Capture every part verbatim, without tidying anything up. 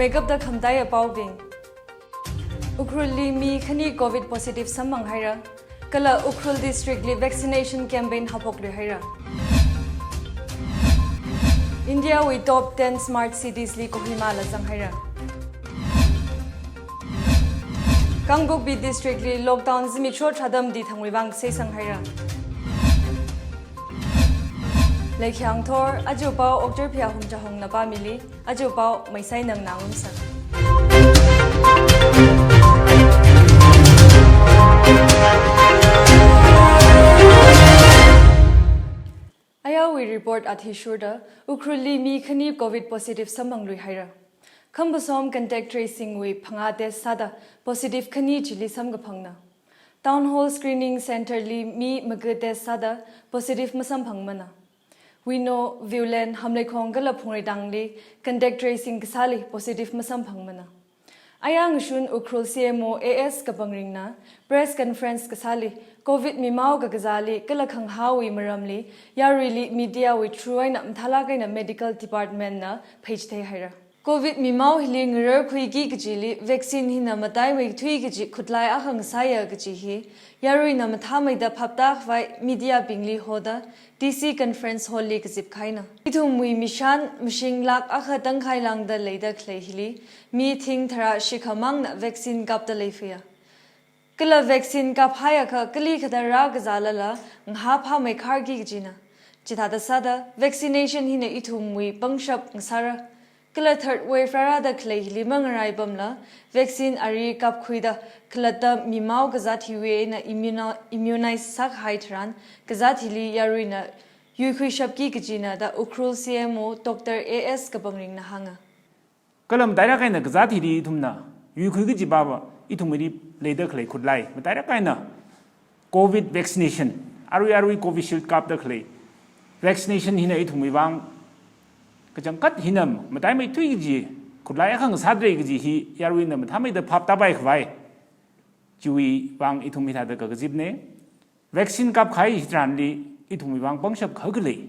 Leikapda khamataiya paobing. Ukhrulli mi khani Covid positive samphang haira. Kala Ukhrul District li vaccination campaign haophok luihaira. India wui top ten smart cities li Kohima la zanghaira. Kangpokpi District li lockdown zimiksho tharāda mati thangwui vang seisang haira. Leikhiang thor, aja pao Okchurphiya Hungchahongna pāmili, aja pao Meisainangna ngarumsa. Ayarwui report athishurda, Ukhrulli mi khani Covid positive samphang luihaira. Khambasom contact tracing wui phangā test sāda positive khani chili samkaphangna. Town Hall Screening Center li mi maga test sāda positive masamphangmana. Wino, Viewland, Hamleikhong kala Phungreitang li contact tracing kasāli positive masamphangmana. Ayar ngashun Ukhrul C M O A S Kapangringna press conference kasāli Covid mimao kakazāli kala khangahāwui maramli yaruili media wui through eina mathālāk eina medical department na pheichithei haira. Covid mimao hili ngararkhuiki kajili vaccine hina mataimeithui kaji khutlai akha ngasāya kaji hi yaruina mathāmeida phaptākhavai media bingli hoda D C Conference Hall li kazip kahaina. Ithumwui mishan mashing lakh akha tangkhai lāngda leida khalei hili mi thing tharā shikhamangna vaccine kapda leifaya. Kala vaccine kaphaiakha kali kathā rākazālala ngahā phāmeikharki kajina. Chithāda sāda vaccination hina ithumwui pangshap ngasāra. Kala third wave rārāda khalei hili mangarai pamla vaccine ari kapkhuida khalatta mimao kazāt hiwui eina immuno-, immunize sākahai tharan kazāt hili yaruina yuikhuishapki kajina da Ukhrul C M O Doctor A S Kapangringna hānga. Kala matailāk eina kazāt hili ithumna yuikhui kaji pava ithumwuili leida khalei khutlai matailāk eina Covid vaccination, arui arui Covishield kapda khalei vaccination hina ithumwui vang kachangkhat hina mataimeithui kaji khutlai akha ngasādalei kaji hi yaruina mathāmeida phaptāpaikhavai chiwui vang ithum hithāda kakazipna. Vaccine kapkahai hitharanli ithumwui vang pangshap kha khalei.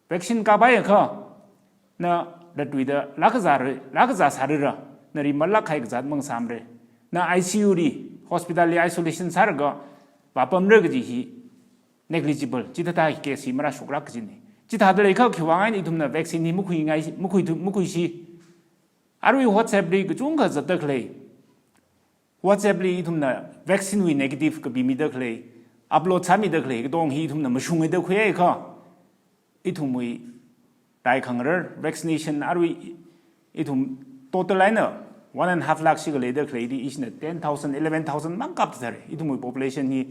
Vaccine kaphaiakha na latluida lākazāra, lākazā sārara, nali malākkahai kazāt mangasāmara. Na I C U li, hospital li isolation sālaga vāpamra kaji hi negligible, chithāda hi case hi marāshoklāk kajina. Chithāda leikha khiwui vang eina ithumna vaccine hi makhuingai, makhuithu-, makhuisi. Arui WhatsApp li kachungkha zatda khalei. WhatsApp li ithumna vaccine wui negative kapimida khalei, upload sāmida khalei, katong hi ithumna mashungaida khuiakha, ithumwui rai khangarar vaccination arui ithum total eina one and half lakh shikha leida khaleili ishina ten thousand, eleven thousand mang kapthatha. Ithumwui population hi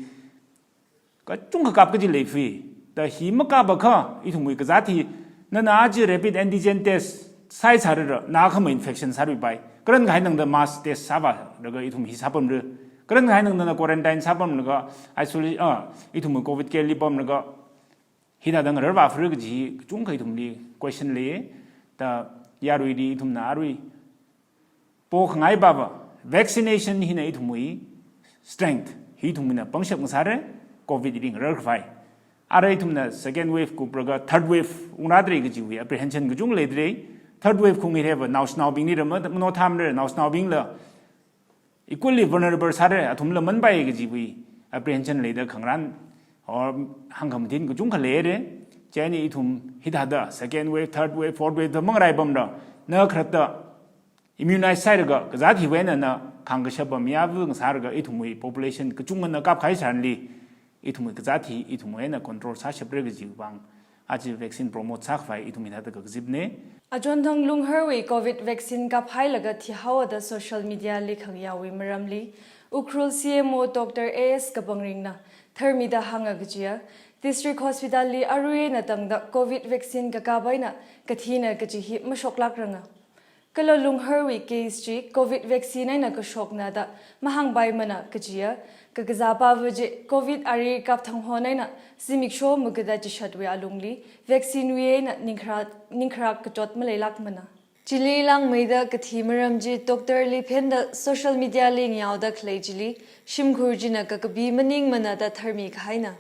kachungkha kap kaji leifui. Da hi makapakha ithumwui kazāt hi, nana aja rapid antigen test sāi sārara, na khama infection sāluipai. Karankahai nangda mass test sāvālaga ithum hi sāpamra. Karankahai nangda na quarantine sāpamlaga, isolate, ah, ithumwui Covid care li pamlaga, hithāda ngararvāphara kaji hi kachungkha ithumli question lei. Da yaruili ithumna arui pokhangai pava, vaccination hina ithumwui strength, hi ithumwuina pangshap ngasāra, Covid li ngararkhavai. Ara ithumna second wave kuplaga third wave ungrādalei kajiwui apprehension kachungkha leidalei. Third wave khungireva naoshinaobingli rama mano thamra, naoshinaobingla equally vulnerable sāra, athumla manpai kajiwui apprehension leida khangarān or hāngkhamathin kachungkha leira. Chieina ithum hithāda second wave, third wave, fourth wave da mangarai pamra, na khalatta immunize sālaga kazāt hiwui eina na khangkashapa mayāva ngasālaga ithumwui population kachungana kapkahai tharanli ithumwui kazāt hi ithumwui eina control sāshapra kajiwui vang aja vaccine promote sākhavai ithum hithāda kakazipna. Achonthang Lungharwui Covid vaccine kaphailaga thihaowa da social media li khangayāwui maramli Ukhrul C M O Doctor A S Kapangringna tharmida hānga kajiya, District Hospital li arui eina tangda Covid vaccine kakap eina kathina kaji hi mashoklākranga. Kala Lungharwui case chi Covid vaccine eina kashokna da mahāngpaimana kajiya, kakazā pava chi Covid ari kapthang hon eina zimiksho magada chishatwui alungli vaccine wui eina ningkharak, ningkharak kachot maleilākmana. Chili langmeida kathi maram chi doctor li phenda social media li ngayaoda khalei chili shimkhur china kakapi maningmana da tharmi kahaina.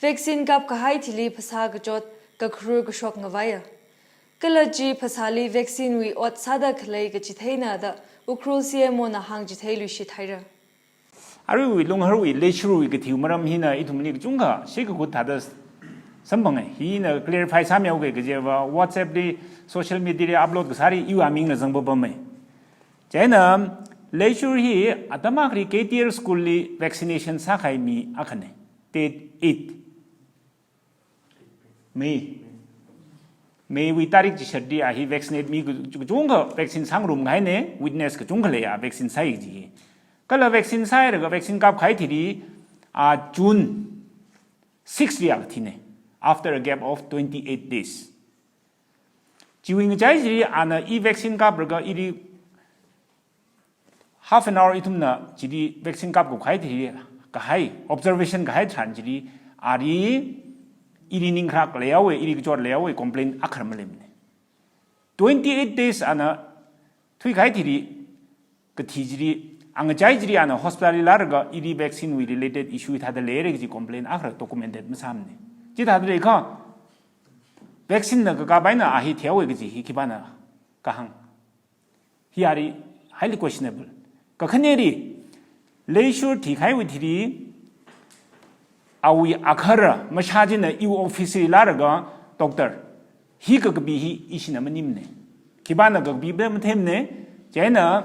Vaccine kapkahai thili phasā kachot kakharur kashok ngavaiya. Kala chi phasāli vaccine wui ot sāda khalei kachitheina da Ukhrul C M O na hāngchitheiluishit haira. Aruiwui Lungharwui leishurwui kathiwui maram hina ithumli kachungkha shekakhut thāda samphanga. Hina clarify sāmihaoga kajiva WhatsApp li, social media li upload kasāli iwui amingna zangpapama. Chieina leishur hi atam akhali K T L school li vaccination sākahai mi akhana. Date eight. May. May wui tarik chishatli a hi vaccinate mi kachungkha vaccine sāngarumkahaina, witness kachungkha lei a vaccine sāi kaji. Kala vaccine sāhailaga vaccine kapkahai thili a June six li a kathina, after a gap of twenty-eight days. Chiwui ngachai chili ana i vaccine kaplaga ili half an hour ithumna chili vaccine kapkahai thili kahai, observation kahai tharan chili ali ili ningkharak leihaowa, ili kachot leihaowa complaint akhara maleimana. Twenty-eight days ana thuikahai thili kathi chili, angachai chili ana hospital li lāklaga ili vaccine wui related issue thāda leira kaji complaint akhara documented masāmana. Chithāda leikha vaccine na kakap eina a hi thihaowa kaji hi khipāna kahāng. Hi ari highly questionable. Kakhaneli, leishur thikahaiwui thili awui akhara mashā china iwui office li lāklaga, "Doctor, hi kakapi hi ishina maningmana. Khipāna kakapipa matheimana, chieina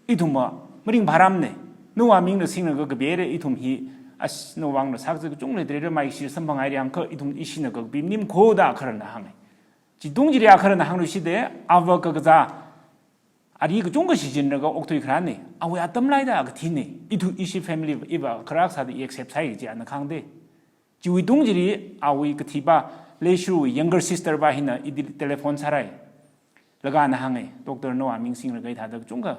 ithumva maringphāramana. Nawui amingna singlaga kapihaira, ithum hi, as, nawui vangna sākazat kachungkha leidalei, maishi samphanghaira yangkha ithum ishina kakapi maningkho," da akharana hānga. Chi tung chili akharana hāngluishita, ava kakazā ali kachungkha shichinlaga okthui kharāna. Awui atam leida kathina. Ithu ishi family iva kharak sāda i accept sāi kaji ana kahāngda. Chiwui tung chili awui kathipā, leishurwui younger sister pā hina ili telephone sārai. Laga ana hānga, "Doctor, nawui aming singlaga hithāda kachungkha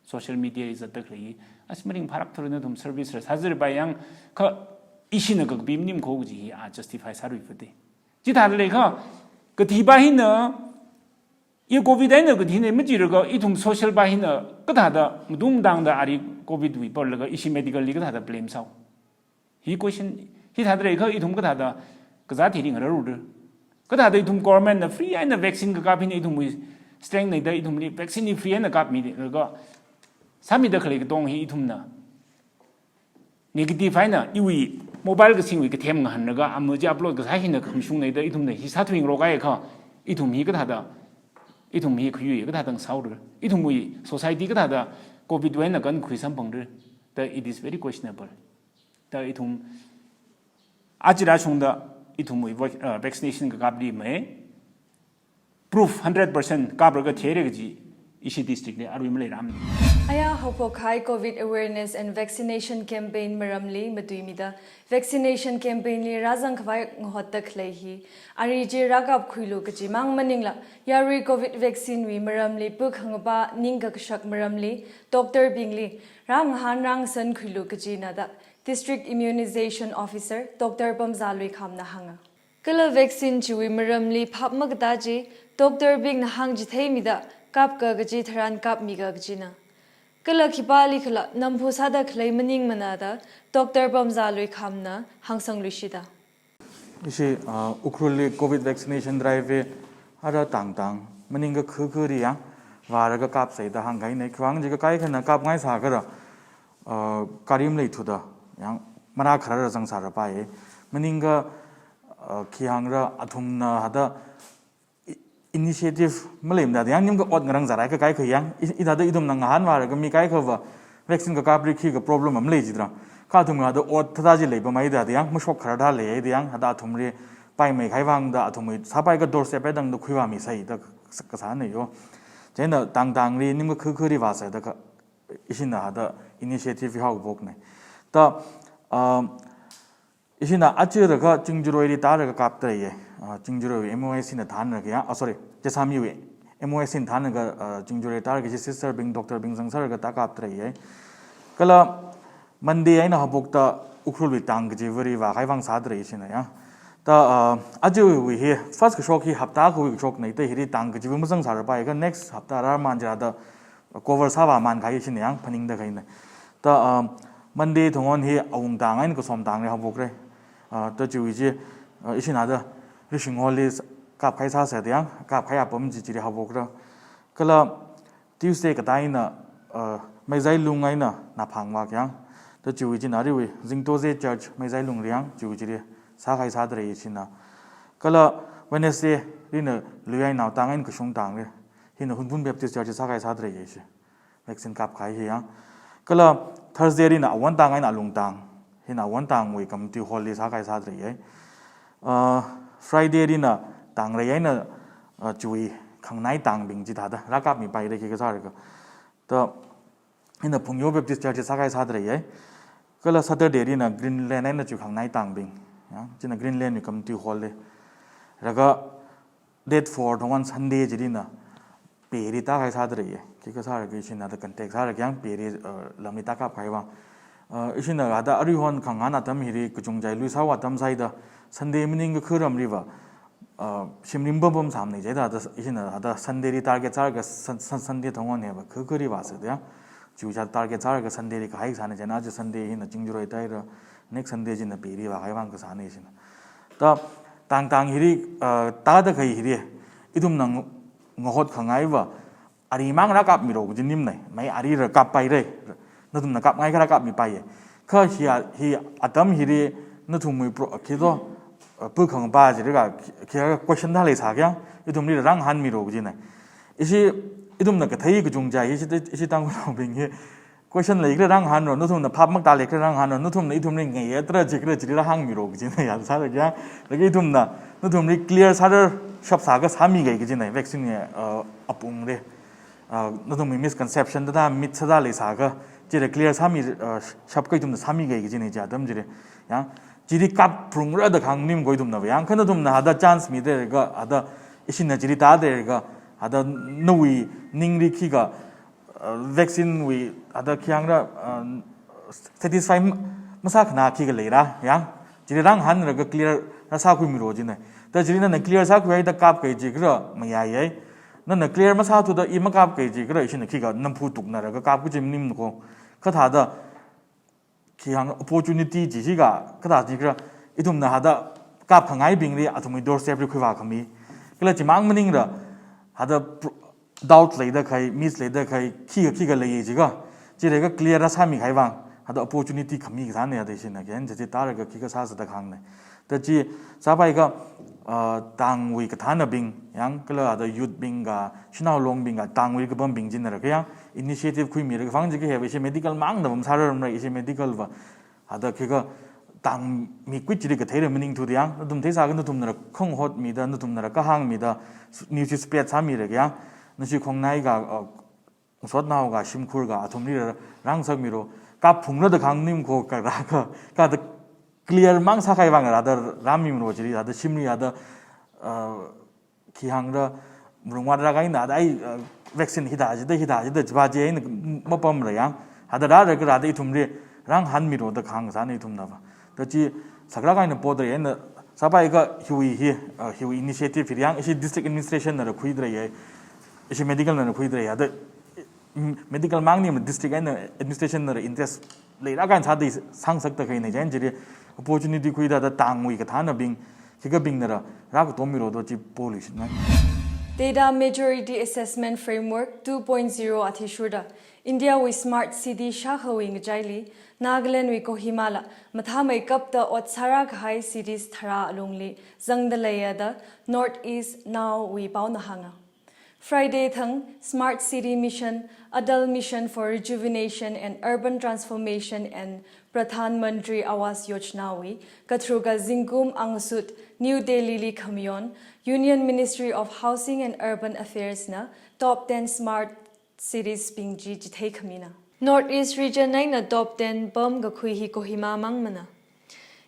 social media li zatda khalei, as, maringphārakthura, nathum service rāsāzarpa yangkha ishina kakapi maningkho," kaji hi a justify sāluifata. Chithāda leikha, kathipā hina, i covid eina kathina majilaga ithum social pā hina kathāda matung tangda ali covid wui palaga ishi medical li kathāda blame sāo. Hi question, hithāda leikha ithum kathāda kazāt hi ringrarura. Kathāda ithum government na free eina vaccine kakap hina ithumwui strength leida ithumli vaccine hi free eina kapmilaga sāmida khalei katong hi ithumna negative eina iwui mobile kasingwui kathem ngahānlaga ama chi upload kasā hina khamashung leida ithumna hi sāthuingarok kahai kha, ithum hi kathāda, ithum hi khayui kathāda ngasaora. Ithumwui society kathāda covid wui eina kankhui samphangra. Da it is very questionable. Da ithum aja rāshungda ithumwui vac-, uh, vaccination kakapli mai proof hundred percent kaplaga theira kaji ishi district li arui maleiramana. Aya haophok kahai covid awareness and vaccination campaign maramli matuimida vaccination campaign li rāzangkhavai ngahotta khalei hi, ari chi rākapkhuilu kajimang maningla, yarui covid vaccine wui maramli pukhangapa ningkakashak maramli doctor bingli rāngahān rāngasankhuilu kajina da District Immunization Officer Doctor Pamzā Luikhamna hānga. Kala vaccine chiwui maramli phap makatā chi doctor bingna hāngchitheimida kapka kaji tharan kapmika kajina. Kala khipālikhala namphu sāda khalei maningmana da Doctor Pamzā Luikhamna hāngsangluishita. Ishi, uh, Ukhrulli covid vaccination drive hi ara tangtang maningkha khakhali yang vālaga kapsai da hāngkahaina. Khiwuivang jiakha kaikhana kapngai sākhala, uh, karim leithuda yang marākharāla zangsālapai. Maningkha, uh, khi hāngra, athumna hithāda i-, initiative maleimada yang nimkha ot ngarāngzālai kaikha yang, i-, hithāda ithumna ngahānvālaga mi kaikhava vaccine kakapli khikha problem malei jidra. Kha athumna hithāda ot thāda chi leipameida yang, mashok kharā thāda leida yang, hithāda athumli paimeikhavai vangda athumwui sāpaikha doorstep eina tangda khuivāmisai da kasāna yo. Chieina tangtangli nimkha khakhali vāsai da kha ishina hithāda initiative haophokna. Da, um, ishina aja laga Chingjaroili tālaga kapta ye. Ah, Chingjaroi M O S na thānlaga ya. Ah, sorry, Jessami wui M O S na thānlaga, ah, Chingjaroi tālaga ishi sister bing, doctor bing zangsālaga tā kapta ye. Kala Monday eina haophokta Ukhrulwui tang kachivali vākhavai vang sāda ishina ya. Da, ah, ajawui hi first kashok hi hapta akhawui kashokna, da hili tang kachiva mazangsālapai kha next hapta rāman jida cover sāvāman kahai ishina yang phaningda kahaina. Da, ah, Monday thongon hi awungtang eina kasomtangli haophokra. Ah, da chiwui chi, ah, ishina da Rishing Hall li kapkahai sāsa da yang, kapkahai apam chi chili haophokra. Kala Tuesday katā eina, uh, Meizailung eina Naphang vak yang. Da chiwui china ariwui Zingtoze Church Meizailung li yang, chiwui chili sākahai sāda lei ishi na. Kala Wednesday lina Luiyainao tang eina Kashung tang li. Hina Hunphun Baptist Church sākahai sāda lei ishi. Vaccine kapkahai hi yang. Kala Thursday lina Awon tang eina Alung tang. Hina Awon tangwui community hall li sākahai sāda lei. Uh, Friday lina Tangrei eina, uh, chiwui khangnai tangbing chithāda rākapmipaira khikha sālaga. Da hina Phungyo Baptist Church sākahai sāda lei. Kala Saturday lina Greenland eina chiwui khangnai tangbing. Ya, china Greenland wui community hall li. Laga date four thongwan Sunday chilina Peri tākahai sāda lei. Khikha sālaga ishina da contact sālaga yang Peri, uh, lamli tākapkahai vang. Uh, ishina hada aruihon khangahān atam hili kachungchai luisāhaowa atam sāhaida Sunday maningakha ramli va, uh, shimlim pam pam sāmana chida da ishina hada Sunday li target sālaga Sun-, Sun-, Sunday thongwan hi va kha khali vāsa da yang. Chiwui chā target sālaga Sunday li kahai sāna china, aja Sunday hina Chingjuroi tāhaira, next Sunday china Peri vākahai vang kasāna ishina. Da tang tang hili, uh, tāda kahai hili, ithumna ng-, ngahotkhangai va, ari mang rākapmilo kaji nim nei, mai ari rākappaira, nathumna kapngai kha rākapmipaiya. Kha hi a-, hi atam hili nathumwui pro-, khi to, uh, pu khangpa jilaga, khi, khi question thā leisā kya, ithumli rāngahānmilo kaji nei. Ishi, ithumna kathei kachungchai, ishi, ishi Tangkhulnaobing hi, question leikhala rāngahānlo, nathumna phap makta leikhala rāngahānlo, nathumna ithumli ngayatra jikhala jilila hāngmilo kaji nei, ya sālaga ya. Laga ithumna, nathumli clear sārar shap sākha sāmikahai kaji nei, vaccine ya, uh, apung re. Uh, nathumwui misconception thāda, myth thāda leisākha, chili clear sāmi, uh, shapkha ithumna sāmikahai kaji nei chi atam chili. Ya, chili kapphungra da kahāng nim kho ithumna va. Yang kha nathumna hada chance mida kha, hada ishina chili tāda kha, hada nawui ningli khikha, uh, vaccine wui hada khi hāngra, uh, satisfy m-, masākhana khikha leira, yang. Chili rāngahānlaga clear rāsākhuimilo kaji nei. Da chili nana clear sākhuihaida kapkahai jikhala mayaiyai. Nana clear masāthuda i makapkahai jikhala ishina khikha namphu tuknalaga kap kaji maning kho. Kathāda khi hāng opportunity chi khikha, kathā jikhala ithumna hada kapkhangaibingli athumwui doorstep li khuivākhami. Kala chimang maningla hada pro-, doubt leida kahai, myth leida kahai, khikha khikha leiya jikha. Chili kha clear rāsāmikahai vang, hada opportunity khami kasāna da ishina khen, chi chi tālaga khikha sāsa da kahāng nei. Da chi sāpai kha, uh, tangwui kathānabing, yang kala hada youth bing kha, shanao longbing kha, tangwui kapambing chinala kha yang, initiative khuimilaga vang jikha hi va ishi medical mangna pamsārar mara, ishi medical va, hada khikha tang mi kuichili katheila maningthuda yang, nathum theisākha nathumnala khangahotmida, nathumnala kahāngmida, s-, news spread sāmilaga yang, nashi khongnai kha, uh, sotnao kha, shimkhur kha, athumlila rāngasakmilo, kapphungra da kahāng nim kho kha rā kha, kathāda clear mang sākahai vang rāda rāmimilo chili, hada shimli hada, uh, khi hāngra, mrungwat rākahaina, hada ai, uh, vaccine hithā jida, hithā jida, chiva chi eina mapamla yang, hada rālaga rāda ithumli rāngahānmilo da kahāng sāna ithumna va. Da chi saklāk eina poda eina sāpai kha hiwui hi, uh, hiwui initiative hi yang, ishi district administration nala khuida lei, ishi medical nala khuida lei, hada, mm, medical mang ni district eina administration nala interest leilāk eina sāda sāngasakta kahai nei, chieina chili opportunity khuida da tangwui kathānabing, khikhabingnala rākatomilo da chi poluishitngai. Data Maturity Assessment Framework two point zero athishurda, India wui smart city shākhawui ngachaili, Nagaland wui Kohima la, mathāmeikapta ot sārākahai cities tharā alungli, zangda leiya da, North East Now wui paona hānga. Friday thang Smart City Mission, Atal Mission for Rejuvenation and Urban Transformation and Pradhan Mantri Awas Yojana wui, katharuka zingkum angashut New Delhi li khamayon, Union Ministry of Housing and Urban Affairs na top ten smart cities bing chi chitheikhamina. North East region eina top ten pamkakhui hi Kohima mangmana.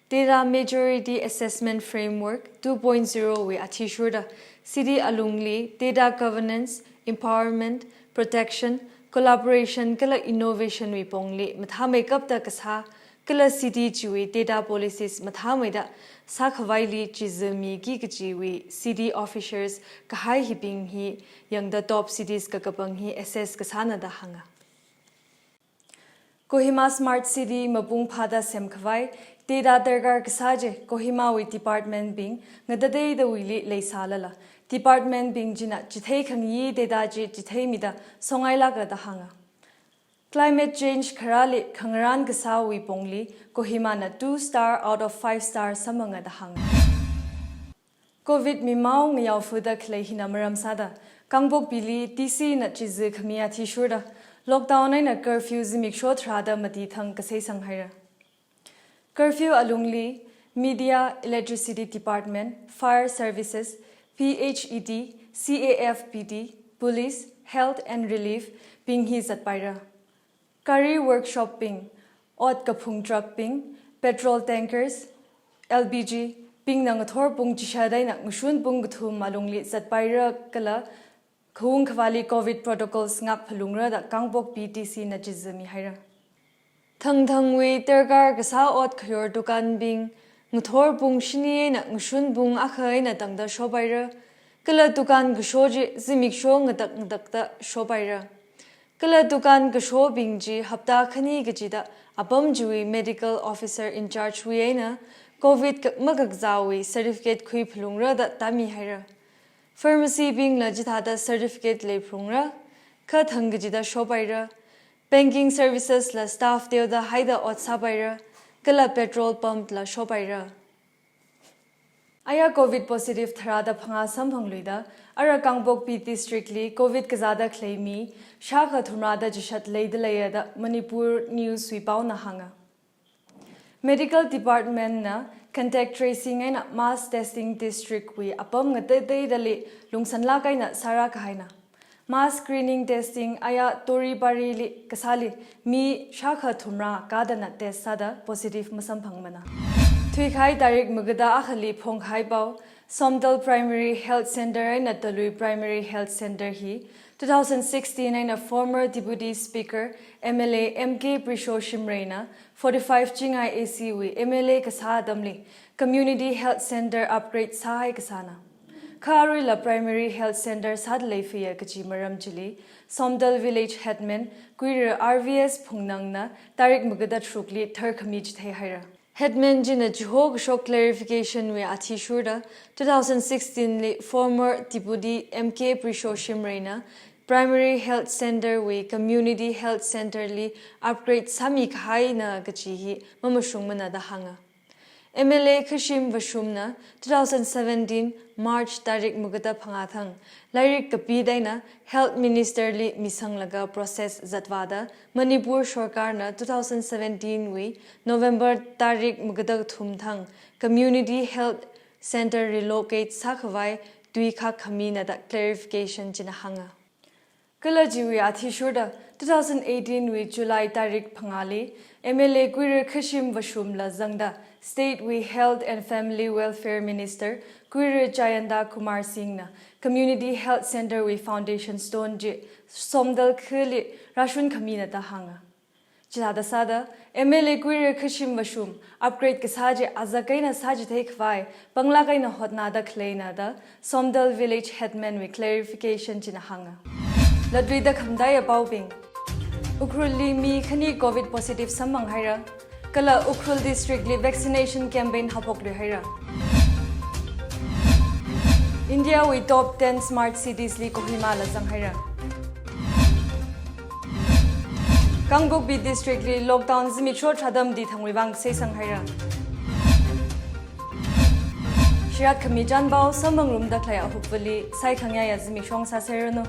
Data Maturity Assessment Framework two point zero wui athishurda city alungli data governance, empowerment, protection, collaboration kala innovation wui pongli mathāmeikapta kasā, kala city chiwui data policies mathāmeida sākhavaili chizamiki kajiwui city officials kahai hibing hi yangda top cities kakapang hi assess kasāna da hānga. Kohima Smart City mapung phāda semkhavai data darkar kasā chi Kohimawui department bing ngatateidawuili leisālala, department bing china chithei khangayi data chi chitheimida songailāka da hānga. Climate change kharāli khangarān kasāwui pongli Kohimana two star out of five star samphanga da hānga. Covid mimao ngayaofuda khalei hina maram sāda, Kangpokpili D C na chizi khami athishurda, lockdown eina curfew zimiksho tharāda mati thang kaseisang haira. Curfew alungli Media, Electricity Department, Fire Services, P H E D, C A F P D, Police, Health and Relief bing hi zatpaira. Gari workshop bing, ot kaphung truck bing, petrol tankers, L P G bingna ngathor pung chishat eina ngashun pung kathum alungli zatpaira kala khaung khavāli Covid protocols ngākphalungra da Kangpokpi D C na chizi mihaira. Thangthangwui darkar kasā ot khayor dukan bing ngathor pung shini eina ngashun pung akha eina tangda shopaira, kala dukan kasho chi zimiksho ngatak ngatakda shopaira. Kala dukan kashobing chi hapta khani kachida apam chiwui medical officer in charge wui eina Covid ka-, makakazāwui certificate khuiphalungra da tāmihaira. Pharmacy bingla chithāda certificate leiphalungra, kha thang kachida shopaira. Banking services la staff teoda haida ot sāpaira, kala petrol pump la shopaira. Aya Covid positive tharāda phangā samphangluida, ara Kangpokpi district li Covid kazāda khalei mi shākha thumrāda chishat leida leiya da Manipur News wui paona hānga. Medical Department na contact tracing eina mass testing district wui apam ngatateidali lungsanlāk eina sārā kahaina. Mass screening testing aya Toribari li kasāli mi shākha thumrā kadana test sāda positive masamphangmana. Thuikahai tarik magada akhali phongkahai pao, Somdal Primary Health Center eina Talui Primary Health Center hi two thousand sixteen eina former Deputy Speaker, M L A M K Prisho Shimray na forty-five chingai A C wui M L A kasā atamli Community Health Center upgrade sāhai kasāna. Kha aruila Primary Health Center sāda leifiya kachi maram chili Somdal Village Headman Kuira R V S Phungnang na tarik magada tharukli tharkhami chitheihaira. Headman china chiho kashok clarification wui athishurda, two thousand sixteen li former Deputy M K Prisho Shimray na Primary Health Center wui Community Health Center li upgrade sāmi kahaina kachi hi mamashungmana da hānga. M L A Khashim Vashum na two thousand seventeen March tarik magada phangā thang lairik kapi eina Health Minister li misanglaga process zatvāda Manipur Sorkar na two thousand seventeen wui November tarik magada kathum thang Community Health Center relocate sākhavai tui khak khamina da clarification china hānga. Kala chiwui athishurda, two thousand eighteen wui July tarik phangāli M L A Kuira Khashim Vashum la zangda State wui Health and Family Welfare Minister Kuira Jayanta Kumar Singh na Community Health Center wui foundation stone chi Somdal khali rāshun khamina da hānga. Chithāda sāda, M L A Kuira Khashim Vashum upgrade kasā chi azak eina sāchithei khavai panglāk eina hotnāda khaleina da Somdal Village Headman wui clarification china hānga. Latluida khamataiya paobing. Ukhrulli mi khani Covid positive samphanghaira, kala Ukhrul District li vaccination campaign haophokluihaira. India wui top ten smart cities li Kohima la zanghaira. Kangpokpi District li lockdown zimiksho tharāda mati thangwui vang seisanghaira. Shirat khami chānpao samphangrumda khalei ahupvali saikhangayā zimiksho sāseranu.